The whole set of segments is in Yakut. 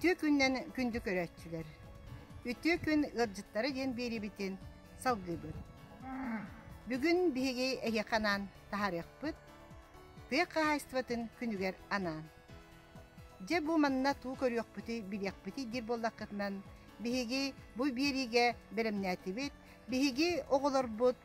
Үтүө күннэн күндү көрөөччүлэр! Үтүө күн ыалдьыттара диэн биэриибитин салгыыбыт. Бүгүн биһиги эһиэхэ анаан таһаарыахпыт тыа хаһаайыстыбатын күнүгэр анаан. Дьэ бу манна туу көрүөхпүтүй, билиэхпитий диир буоллаххытынан биһиги бу биэриигэ бэлэмнээтибит. Биһиги оҕолорбут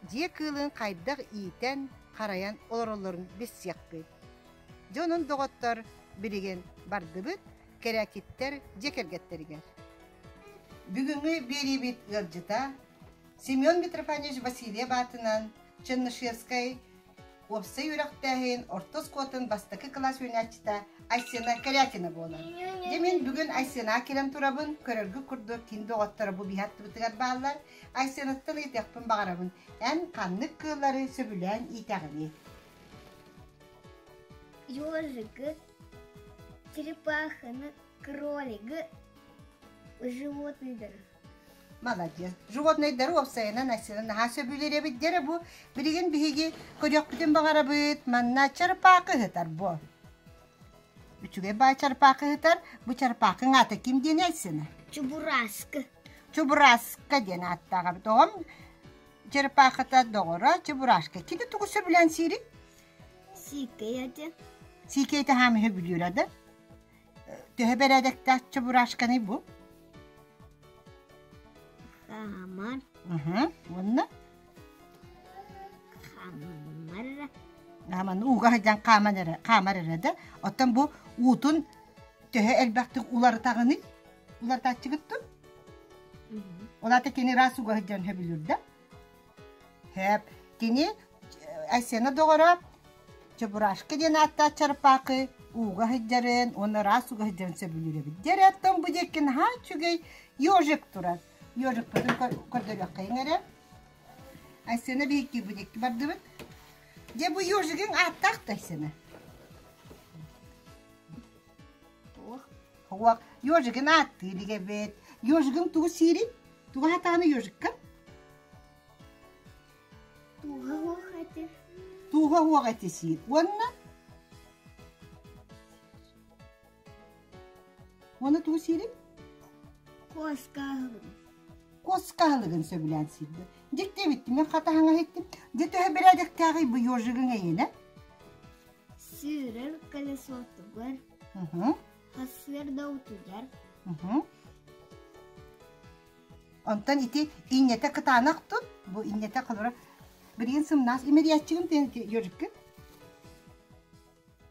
дьиэ кыылын хайдах иитэн, харайан олороллорун билсиэхпит. Дьонун доҕоттор билигин бардыбыт Кэрээкиттэр дьиэ кэргэттэригэр. Бүгүҥҥү биэриибит ыалдьыта Семен Митрофанович Васильев аатынан Чернышевскай уопсай үөрэхтээһин орто оскуолатын бастакы кылаас үөрэнээччитэ Айсена Корякина буолар. Дьэ мин бүгүн Айсенаҕа кэлэн турабын, көрөргүт курдук кини доҕотторо бу биһи аттыбытыгар бааллар. Айсенаттан ыйытыахпын баҕарабын, эн ханнык кыыллары сөбүлээн иитэҕиний? Ежигы, черепаханы, кролигы, животныйдары. Молодец. Животнойдары уопсайынан Айсена наһаа сөбүлүүр эбит дьэрэ бу. Билигин биһиги көрүөхпүтүн баҕарабыт. Манна чарпаакы ыһытар бу. Үчүгэй баай чарпаакы ыһытар. Бу чарпаакыҥ аата ким диэн Айсена? Чубураска. Чубураска диэн ааттаах эбит. Оҕом Черепахата доҕоро Чебурашка. Кини тугу сөбүлээн сиирий? Сиикэй этэ. Сиикэй этэ хаамыһы бүлүүрэ да? Төһө бэрээдэктээх Чебурашканый бу? Хаамар. Уонна? Хаамар. Хааман ууга сылдьан хааман эрэ, хаамар эрэ да. Оттон бу уутун төһө элбэхтик уларытаҕыный? Уларытааччыгыт тун? Ол аата кини ыраас ууга сылдьан сөбүлүүр да? Һээп. Кини Айсена доҕоро Чебурашка диэн ааттаах чарпаакы ууга сылдьарын уонна ыраас ууга сылдьарын сөбүлүүр эбит. Дьэ оттон бу диэки наһаа үчүгэй ежик турар. Ежикпытын көрдөрүөххэйиҥ эрэ. Айсена биһикки бу диэки бардыбыт. Дьэ бу ежигиҥ ааттаах да Айсена? Туох? Ежигин ааттыыр эбит. Ежигиҥ тугу сиирий? Тугу аһатаҕына ежикка? Тууһа уох эти. Тууһа уох эти сиир. Уонна? Уонна тугу сиирий? Куоска аһылыгын. Куоска аһылыгын сөбүлээн сиирдэ. Дьикти эбит, мин хатаһаҥа иһиттим. Дьэ төһө бэрээдэктээҕий бу ежигиҥ эйиэнэ? Сүүрэр колесотугар, сарсыарда утуйар. Онтон ити инньэтэ кытаанах тут, бу инньэтэ холоро билигин сымнаас имэрийээччигин тиэн ежиккин?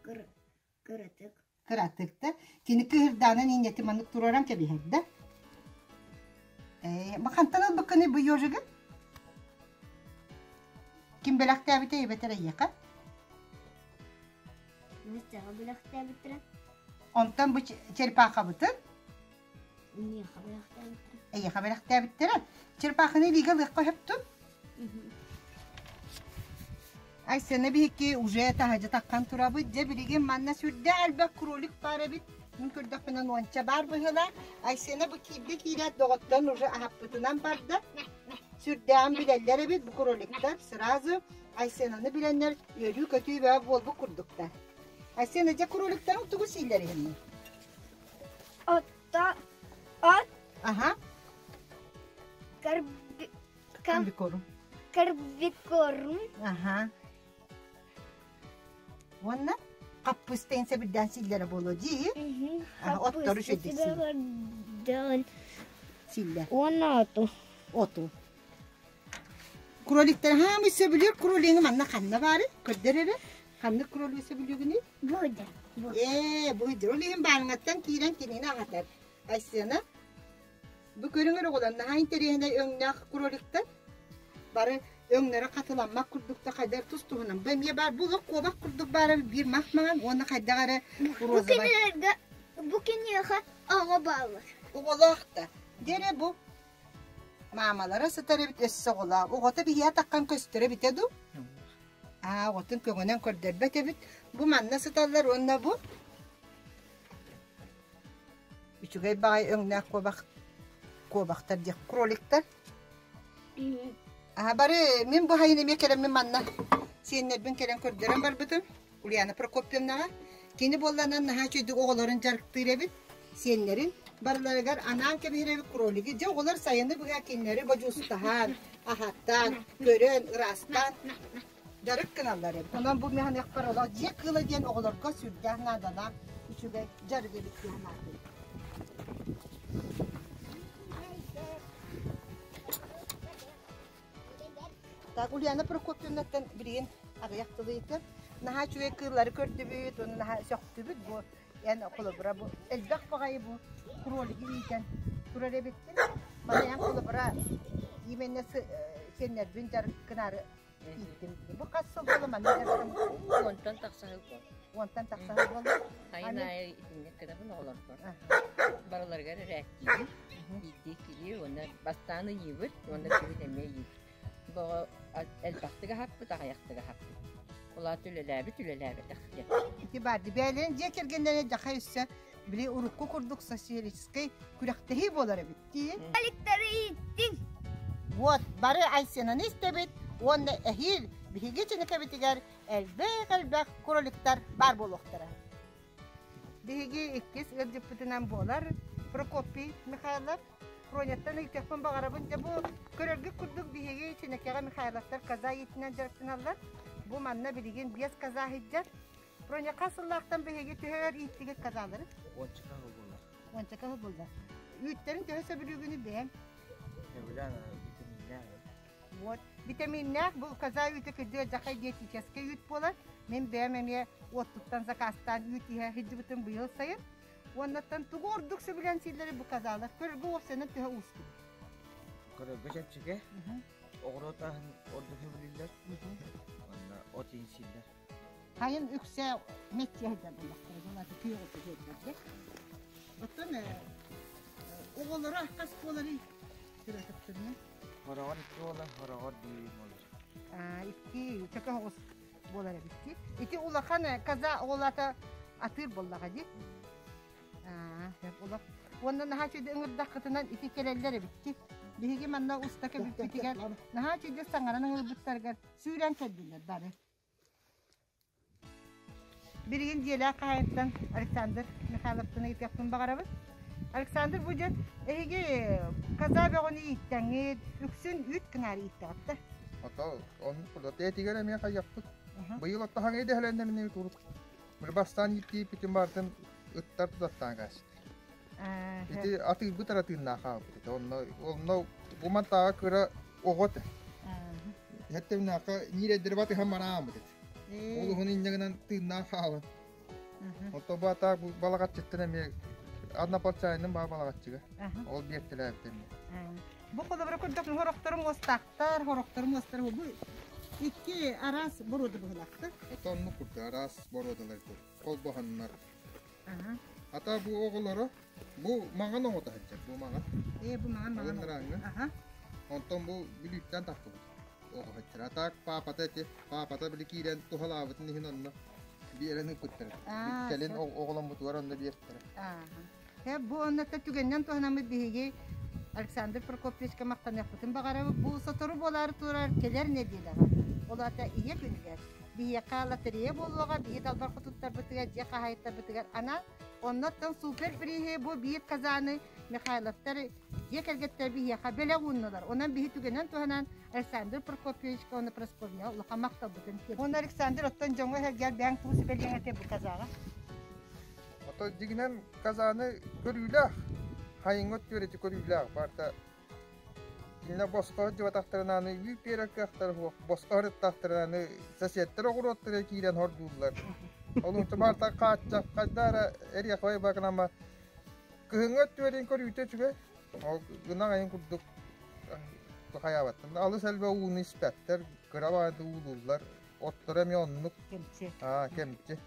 Кыратык. Кыратык да. Кини кыһырдаанан инньэти маннык туруоран кэбиһэр да. Ээ, хантан ылбыккыный бу ежигин? Ким бэлэхтээбитэ эбэтэр эйиэхэ? Настяҕа бэлэхтээбиттэрэ. Онтон бу черепахабытын? Миэхэ бэлэхтээбиттэрэ. Эйиэхэ бэлэхтээбиттэрэ. Черепаханы илиигэ ылыахха сөптүн? Айсена биһикки уже таһырдьа таххан турабыт. Дьэ билигин манна сүрдээх элбэх кролик баар эбит. Мин көрдөхпүнэ уонча баар быһыылаах. Айсена бу киирдэ киирээт доҕоттон уже аһаппытынан барда. Сүрдээҕин билэллэр эбит бу кроликтар. Сразу Айсенаны билэннэр үөрүү-көтүү бөҕө буолбут курдуктар. Айсена, дьэ кроликтарыҥ тугу сииллэр иһиннэ? Отто, от. Аха. Карби... Комбикорм. Карбикорм. Аха. Уонна хаппыыстайын сэбирдээн сииллэрэ буолуо дии. Оттору үчүгэйдик сииллэр. Сииллэр. Уонна оту. Оту. Кроликтар хаамый сөбүлүүр кролигы манна ханна баары? Көрдөр эрэ. Ханнык кролигы сөбүлүүгүнүй? Бу Ээ, бу ол иһин баарыҥаттан киирэн кинини аһатар. Айсена, бу көрүҥэр оҕолор наһаа интэриэһинэй өҥнөөх кроликтар. Бары өҥнөрө хатыламмат курдук да хайдах тус-туһунан. Бу эмиэ баар, бу олох куобах курдук баара биир мах-маҥан уонна хайдах эрэ розовай. Бу кинилэргэ, бу киниэхэ оҕо бааллар. Оҕолоох да. Дьэ эрэ бу маамалара сытар эбит өссө оҕолоох. Оҕото биһиэхэ атаххан көстөрө эбитэ дуу? Аа, оҕотун көҥөнөн көрдөрбөт эбит. Бу манна сыталлар уонна бу үчүгэй баҕайы өҥнөөх куобах куобахтар диэх кроликтар. Аа, бары мин бу хайын эмиэ кэлэммин манна сиэннэрбин кэлэн көрдөрөн барбытым Ульяна Прокопьевнаҕа. Кини буолланан наһаа үчүгүйдүк оҕолорун дьарыктыыр эбит. сиэннэрин барыларыгар анаан кэбиһэр кролиги. Дьэ оҕолор сайыны быһа кинилэри бодьуустаһан, аһатан, көрөн, ыраастаан дьарык гыналлар эбит. Онон бу механикпар олох дьиэ кыыла диэн оҕолорго сүрдээх наадалаах үчүгэй дьарык эбит диэн санаатым. Так, Ульяна Прокопьевнаттан билигин аҕыйах тылы ыйытыам. Наһаа үчүгэй кыыллары көрдүбүт, уонна наһаа сөхтүбүт бу эн холобура бу элбэх баҕайы бу кролиги иитэн турар эбиккин. Маны эн холобура именно сиэннэрбин дьарык гынаары ииттим. Бу хас сыл буола манна дьарыктаммыт? Уонтан тахса сыл буолла. Уонтан тахса сыл буолла. Сайын аайы итинник гынабын оҕолорбор. Барыларыгар эрээттиибин. Биирдии киһи уонна бастаан ыйыыбыт уонна күһүн эмиэ ыйыыбыт. Бу элбэхтик аһаппыт, аҕыйахтык аһаппыт. Улаат үлэлээбит, үлэлээбэтэх диэн. Ити баар бээлэрин дьиэ кэргэннэрэ дьаха өссө били урукку курдук социалистическай күрэхтэһии буолар эбит дии. Аликтары ииттиҥ. Вот, бары Айсенаны истэбит уонна эһиил биһиги Чинэкэбитигэр элбэх-элбэх кроликтар баар буолуохтара. Биһиги иккис ыалдьыппытынан буолар Прокопий Михайлов. Проняттан ыйытыахпын баҕарабын. Дьэ бу көрөргүт курдук биһиги Чинэкэҕэ Михайловтар коза иитинэн дьарыктаналлар. Бу манна билигин биэс коза сылдьар. Проня хас сыллаахтан биһиги төһө өр ииттигит козалары? Уончака сыл буолар. Уончака сыл буолла. Үүттэрин төһө сөбүлүүгүнүй бэйэҥ? Сөбүлээн витаминнээх. Вот. Витаминнээх бу коза үүтэ кырдьыга дьахай диетическэй үүт буолар. Мин бэйэм эмиэ уоттуттан заказтаан үүт иһэ сылдьыбытым быйыл сайын. Уоннаттан тугу ордук сөбүлээн сииллэри бу козалар көрөргө уопсайынан төһө уустук? Көрөргө чэпчэки, оҕуруот аһын ордук сөбүлүүллэр. Уонна от иһин сииллэр. Хайын үксэ мэччиэ сылдьар буоллахтара, дьон күөх оту сиэллэр. Оттон оҕолоро хас буоларый? Төрөтөхтөрүнэ? Хороҕор икки буолар, хороҕор биир буолар. Икки чөкө оҕус буолар эбит дии. Ити улахан коза оҕолото атыыр буоллаҕа дии. Улах. Уонна наһаа үчүгэй ыҥырдаххытынан ити кэлэллэр эбит дии. Биһиги манна уста кэбиппитигэр наһаа үчүгэй саҥаран ыҥырбыттарыгар сүүрэн кэллилэр бары. Билигин дьиэлээх хаһаайыттан Александр Михайловтан ыйытыахпын баҕарабын. Александр, бу дьон эһиги коза бөҕөнү ииттэҥҥит, үксүн үүт гынаары ииттэҕит да? Ото оннук курдук. Тиэтигэр эмиэ хайыахпыт. Быйыл оттоһоҥ идэһэлэннэмини турук. Били бастаан ииттииппитин бартын ыттар тутаттаан кээстик. Ити атыырбыт эрэ тыыннаах хаалбыт этэ. Онно онно бу мантааҕа кыра оҕо этэ. Иһэттэмнээххэ ньирэйдэри батыһан марааммыт этэ. Ол уһун инньэ гынан тыыннаах хаалан. Онтон бу атаак бу балаҕаччыттан эмиэ однополчанин баа балаҕаччыга. Ол биэртэлээбит эмиэ. Бу холобура курдук хорохторум уостаахтар, хорохторум уостар бу икки араас боруода быһылаахтар. Оннук курдук араас боруодалар холбоһоннор. Ата бу оҕолоро бу маҥан оҕото сылдьар, бу маҥан. Ээ бу маҥан маҥан. Ылыннарааҥҥа. Онтон бу Бүлүүттэн тахсыбыт оҕо сылдьар. Атаак паапата ити, паапата били киирэн туһалаабытын иһин онно биэрэн ыыппыттара. Кэлин оҕоломмутугар онно биэртэрэ. Э, бу онно түгэнинэн туһанаммыт биһиги Александр Прокопьевичка махтаныахпытын баҕарабыт. Бу сотору буолаары турар кэлэр нэдиэлэҕэ. Ол аата ийэ күнүгэр биһиэхэ лотерея буолуоҕа, биһи далбар хотуттарбытыгар, дьиэ хаһаайыттарбытыгар анаан. Оннуттан супер приһи бу биир казаны Михайловтар дьиэ кэргэттэр биһиэхэ бэлэх ууннулар. Онон биһи түгэнэн туһанан Александр Прокопьевичка уонна Прасковьяҕа улахан махталбытын тиэрдэбит. Уонна Александр оттон дьоҥҥо эһэргэр бэйэҥ тугу сүбэлиэҥ этэ бу казаҕа? Ото дьигинэн казаны көрүүлээх, хайыҥҥа өттүгэр ити көрүүлээх барыта Кинилэр босхо сылдьыбатахтарына аны үүт биэрэр кыахтара суох, босхо сырыттахтарына аны соседтар оҕуруоттара киирэн хордууллар. Ол барыта хааччах хайда эрэ эриэхэбэй бакынама кыһыҥҥы өттүгэрин көрүүтэ үчүгэй. Ол гынан айын курдук хайаабаттан. Алыс элбэх ууну испэттэр, кыра баҕайы уулууллар. Отторо эмиэ оннук. Кэмчи. Аа, кэмчи.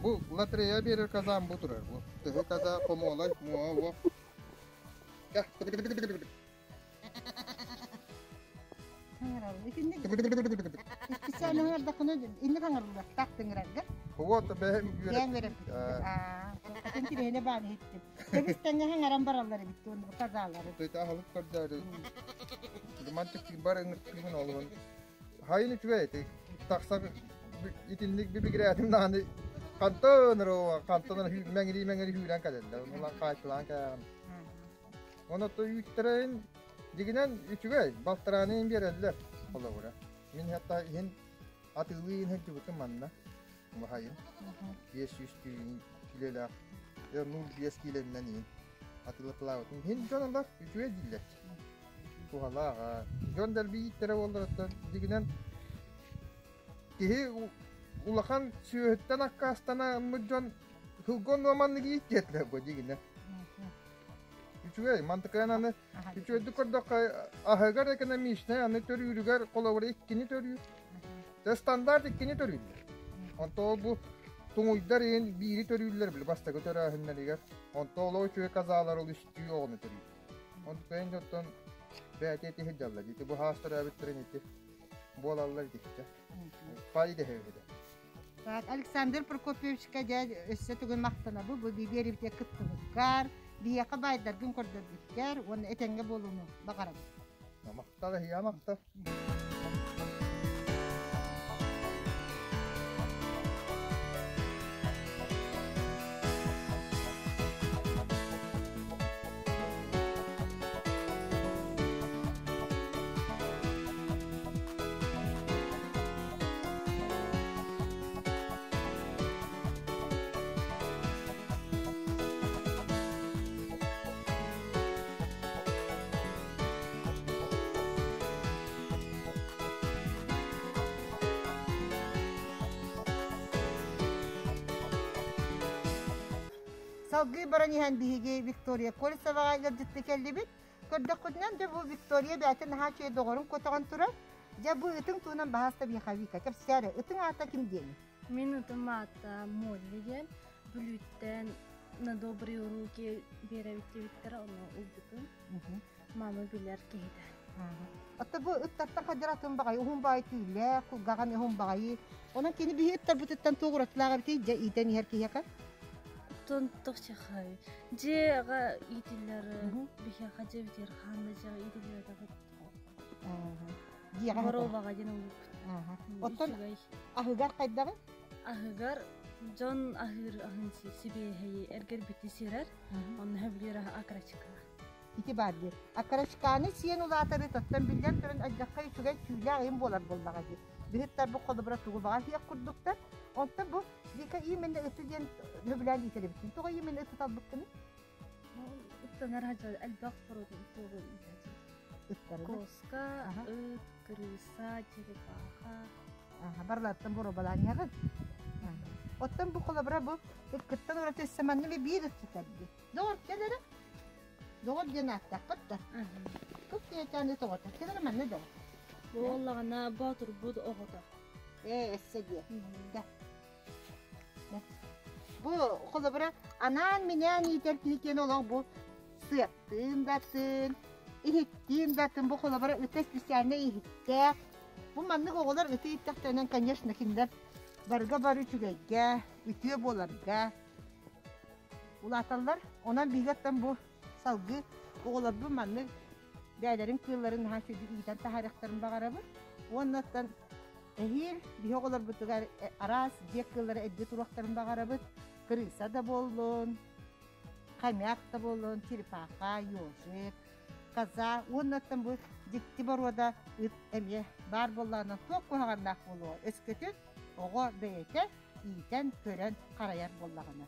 Бу лотерея биэрэр казан бу турар. Бу тыһы каза хомуолай муоһа уох. Итинник специально ыҥырдаххына инник ыҥырыллыахтаах тыҥырарга. Вот бэйэм Бэйэҥ үөрэппит. Аа, атын тирэһинэ баан иһиттим. Тэбис-тэҥҥэ ыҥыран бараллар эбит уонна казалары. Тыта аһылык көрдөөрү. Мантык бар ыҥыртыгын олуһун. Хайын үчүгэй ити. Тахсар итинник бибигирээтим даҕаны. Хантан хантан мэҥири-мэҥири сүүрэн кэлэллэр. Онон хааччылаан кэлэҕин. Онон үүттэрин дьигинэн үчүгэй, балтарааны биэрэллэр холобура. Мин хатта иһин атыылыы иһин сылдьыбытым манна. Баһайын. 500 түүн килэлээх. 0,5 киилэннэн иһин атыылатылаабытым. Иһин дьон олор үчүгэй дииллэр. Туһалаах. Дьон дэлби ииттэрэ буолларыттан дьигинэн Киһи улахан сүөһүттэн аккаастанаммыт дьон сылгы оннуга маннык ииттиэтилэр бу дьигинэ. Үчүгэй, мантыкайан аны үчүгэйдик көрдөххө аһыгар экономичнай, аны төрүүрүгэр холобура иккини төрүүр. Дьэ стандарт иккини төрүүллэр. Онто ол бу туҥуйдар иһин биири төрүүллэр били бастакы төрөөһүннэригэр. Онто ол үчүгэй казалар ол үстүү оҕону төрүүр. Онтукайын дьонтон бэйэтэ ити сылдьаллар. Ити бу хаас төрөөбүттэрин ити буолаллар итиччэ. Пай дэһэбитэ. Так, Александр Прокопьевичка дьэ өссө тугун махтанабы бу биэриибитигэр кыттыбыккар, биһиэхэ баайдаргын көрдөрбүккэр уонна этэҥҥэ буолууну баҕарабын. Махтал эһиэхэ махтал. Салгыы баран иһэн биһиги Виктория Колесоваҕа ыалдьыттыы кэллибит. Көрдөххүтүнэн дьэ бу Виктория бэйэтэ наһаа үчүгэй доҕорун көтөҕөн турар. Дьэ бу ытыҥ туһунан баһааста биһиэхэ Вика кэпсээ Ытыҥ аата ким диэний? Мин ытым аата Молли диэн. Бүлүүттэн на добрые руки биэрэбит диэбиттэрэ, ону ылбытым. Мама билэр киһитэ. Отто бу ыттартан хадьар атын баҕайы, уһун баҕайы түүлээх, кулгаҕын уһун баҕайы. Онон кини биһи ыттарбытыттан туох уратылаах эбитий дьэ иитэн иһэр киһиэхэ? Оттон тохчихай. Дьиэҕэ иитиллэр биһиэхэ дьиэбитигэр хаанна дьиэҕэ иитиллибэтэҕит. Дьиэҕэ Боруобаҕа диэн ылбыппыт. Оттон аһыгар хайдаҕый? Аһыгар дьон аһыыр аһын сибиэһэйи эргэрбити сирэр, онно сөбүлүүр аһа окорочка. Ити баар дии. Окорочканы сиэн улаатары оттон биллэн туран алдьархай үчүгэй түүлээх ыйым буолар буоллаҕа дии. Биһиттар бу холобура тугу баҕар сиэх курдуктар. Онтон бу Вика именно ыты диэн сөбүлээн иитэр эбиккин. Тоҕо именно ыты талбыккыный? Ыттанар хадьа элбэх породун тугу иитээччи. Ыттары. Коска, ыт, крыса, черепаха. Аха, барлаттан боруобалаан иһэҕин. Оттон бу холобура бу ыккыттан ураты өссө манна биир ыт сытар дии. Доҕор кэл эрэ. Доҕор диэн ааттаахпыт да. Кып киһичээн ыт оҕото. Кэл эрэ манна доҕор. Буоллаҕына боотурбут оҕото. Ээ, өссө диэ. Да. Бу холобура анаан-минээн иитэр киһи киэн олох бу сыаптыын да атын, иһиттиин да атын бу холобура ыта специальнай иһиттээх. Бу маннык оҕолор ыты ииттэхтэринэн, конечно, кинилэр барыга бары үчүгэйгэ, үтүө буоларга улааталлар. Онон биһиги оттон бу салгыы оҕолорбун маннык бэйэлэрин кыылларын наһаа үчүгэйдик иитэн таһаарыахтарын баҕарабын. Уонна оттон эһиил биһи оҕолорбутугар араас дьиэ кыыллара эрдэ туруохтарын баҕарабыт. Крыса да буоллун, хомяк да буоллун, черепаха, ежик, коза уонна оттон бу дьикти боруода ыт эмиэ баар буоллаҕына туох куһаҕаннаах буолуо өскөтүн оҕо бэйэтэ иитэн, көрөн харайар буоллаҕына.